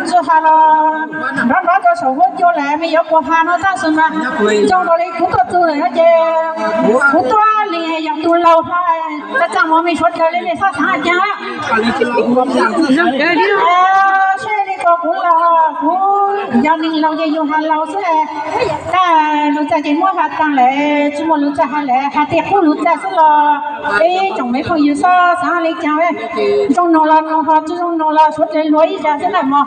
Tsis has los nrov nrov rau saum huab cua lawm, me yuav puas has no tag xwb mas. Zoo nkaus li kuv tuaj txog lawm no ces kuv tuaj li yog tus laus hlo, txaj txaj muag me suav dlawg li nej txhob xav cas. Seb li ko kuv laus, kuv yog neeg laus ces yus has laus xwb. Tag lus txaj ces muab has tag lawm, tsis muaj lus txaj has lawm, has tias qub lus txaj xwb los ib tsoom me phooj ywg txhob xav li cas. Zoo no los no ho, tsis zoo no los suav dlawg luag ib zag xwb na mog.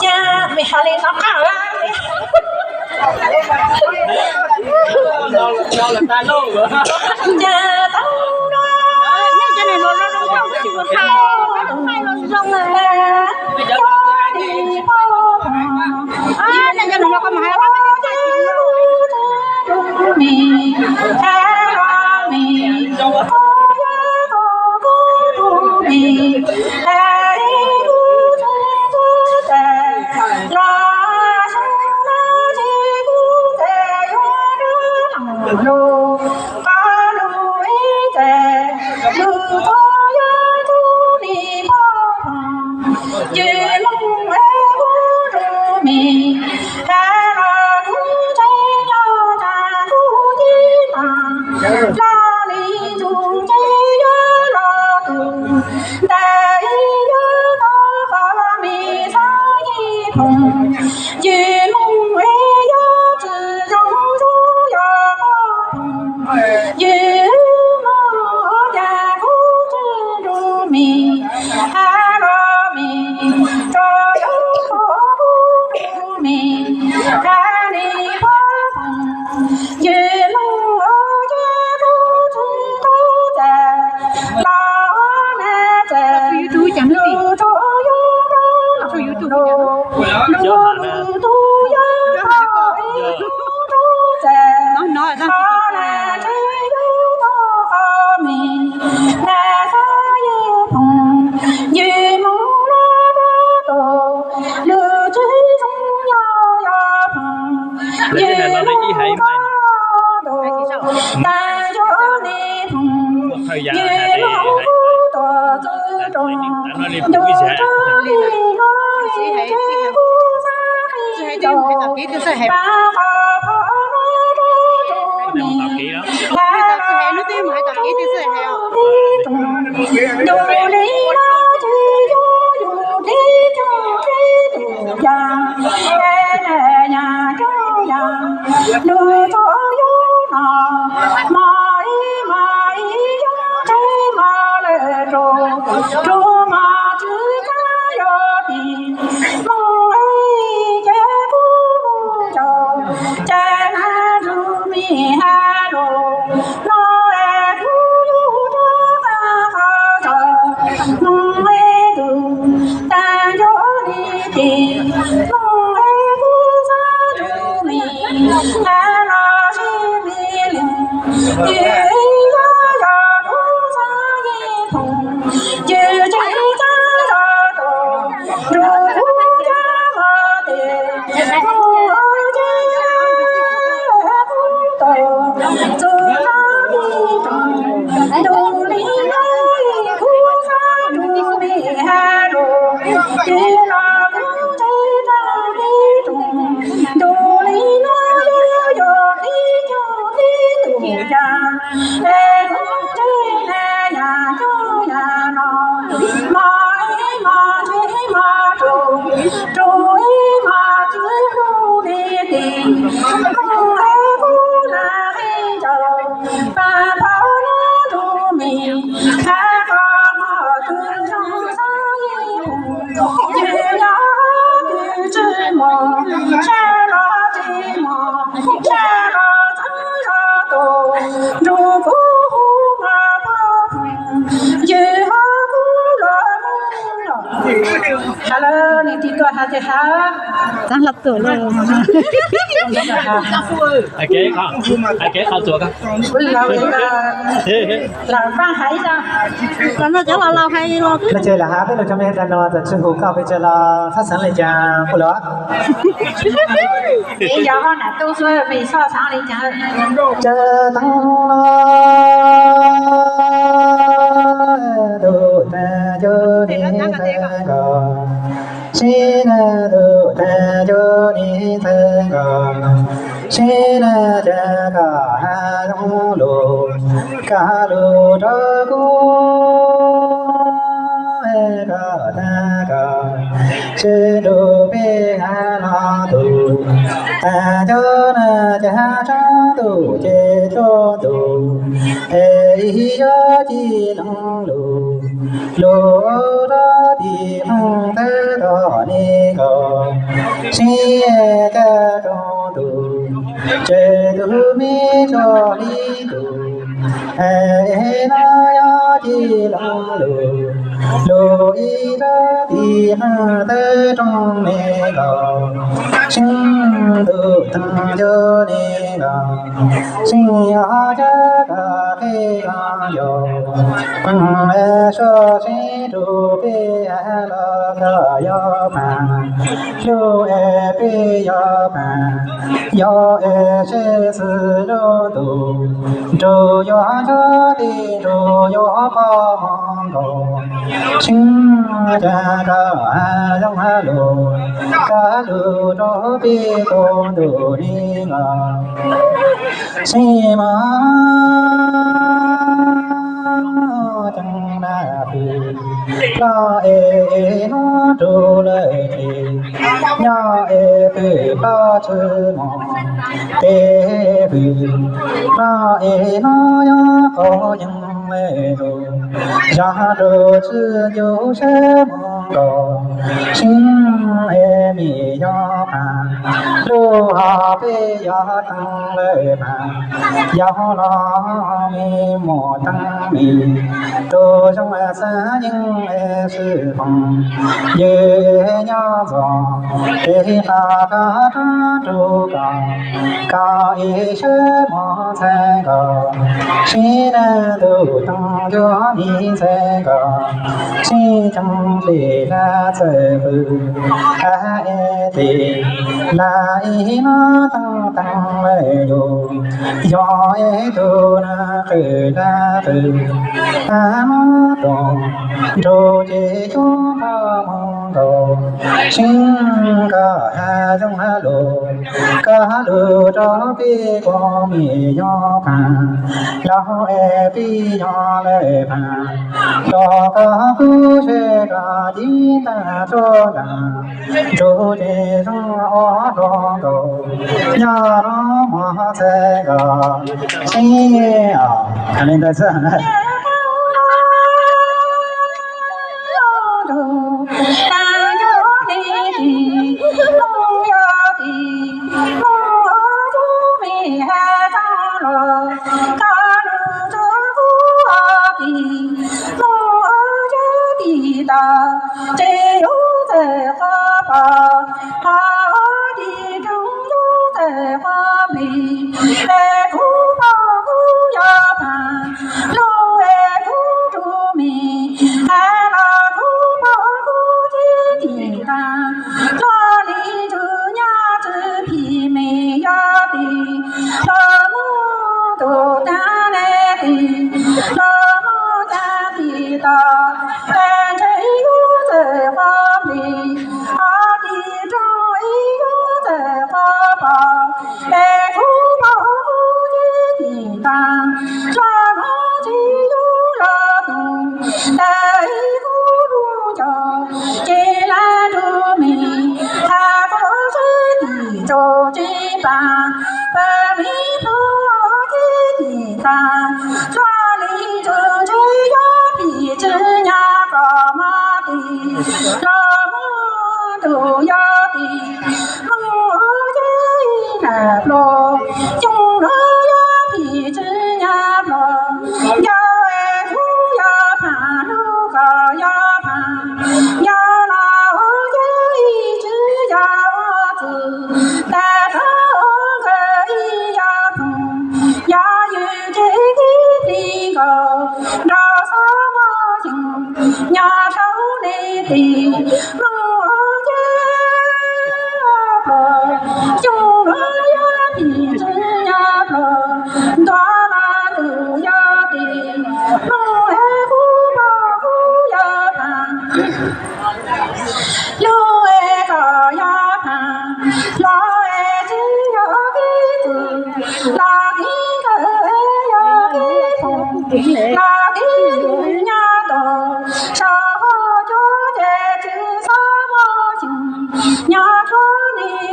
Cas vim hais li no qab. Cas tau no. Nej cov niam hluas zoo zoo nkauj tsis ua hais, hais los zoo na. Cov niam hluas koj mus hais Yus moog ua cas kuv tsi nrug mej, has los mej, tso yuav kuv nrug mej, has li puab phooj ywg moog ua cas kuv tsi tau tas los na tas lug tso yuav rua lug lug lug tug yuav rua ib tug tas qhov na tsi yuav tug qhov mej na xav yog phooj ywg moog lug rua tug lug tsi zoo yog yog phooj ywg moog rua tug tas nco li phooj ywg moog rua tug tsi rua ncu rua li lug tsi kuv xav qi Tsis tuaj hais ces hais. Txav hlo tuaj lawm. Hais kev qhov tsuas ko. Lam paj hais ib zag. Los no cov laus laus hais los. Leej twg lam hais peb lus rau me hais no txawm tsis hu koj pes tsawg los txhob xeev li cas hu los. Yog nam tub xwb me txhob xeev li cas. Tsa tau los tus tag cov ni tag nkaus. Sib na tus tag cov ni tag nkaus. Sib na cas koj hais zoo lus, koj lus rau kuv, koj tag koj sib nrug peb hais los tus tag cov na cas tsav ntuj ces tsav ntuj, es ib yog ci leej lus, lus rau tim qeej teb tom ni nkaus, sib caj rau tus, ces tus me tso li tus, es no yog ci leej lus, lus ib rau tim qeej teb rau ni nkaus, sib ntuj tag cov ni nkaus, sib ob caj koj qhib los yog, pheej sib sib rub peb hais los koj yog pab, lub es peb yog pab, yog es sib xws lub ntuj, nrug yog cov tij nrug yog poj moo nkaus, sib caj koj hais zoo hais lus, koj lus rau peb tsav ntuj ni nkaus, sib mog ceeb na pw, ploj es es no rau lawm ces, nyob es pw ploj tsis mog, tes pw ploj es no yog qaug yees lawm lus, zog rau tsis ncu sab moo nkaus, sib es me yog pab, lub hom peb yog teeb lawm pab, yog los me muam teeb me, tus zoo xav yeej es sib foom, yus nyob ntxov, tes qhov qhov rog rau koj, koj es sab mog ntxhais nkaus, sib na tus teeb cov ni ntxhais nkaus, sib ceeb li laj txawm pw, es tes laj ib no teeb teeb lawm yus, yog es tus na qw laj qw, es no tus nraug ces cov poj moo nkaus, sib koj hais zoo hais lus, koj lus rau peb ua me yog pab, los es peb yog lawm pab, los koj kuj seb koj cev tag tsuag nrag, nraug ces zoo ua hluas nkaus, nyob no mog ntxhais nkaus, sib os, li ntawd xwb na.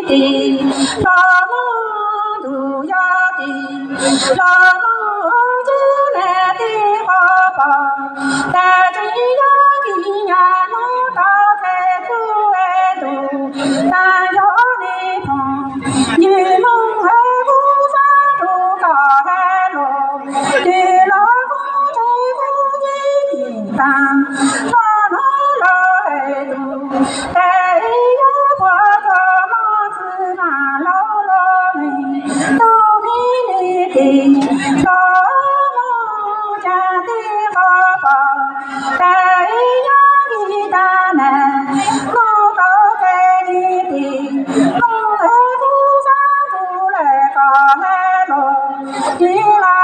Tis los muaj tus yog tis los muaj cib niam tij qhov pom, tab tsis yog kis nyas hnub tau qheb kuv es tus tas yog nej phoom. Yim moog es kuv xaav tus kom hais lus, tis los kuv tsis kuv yim tim tas, los hnub los es tus tes ib yog puas tsuas muaj txwv mas laus los nws tug mi li tis los muaj cag tij qhov pom, tes ib yog kis tas nas hnub tau qheb li tis, moog es kuv xaav tus lawm kom hais lus, tis los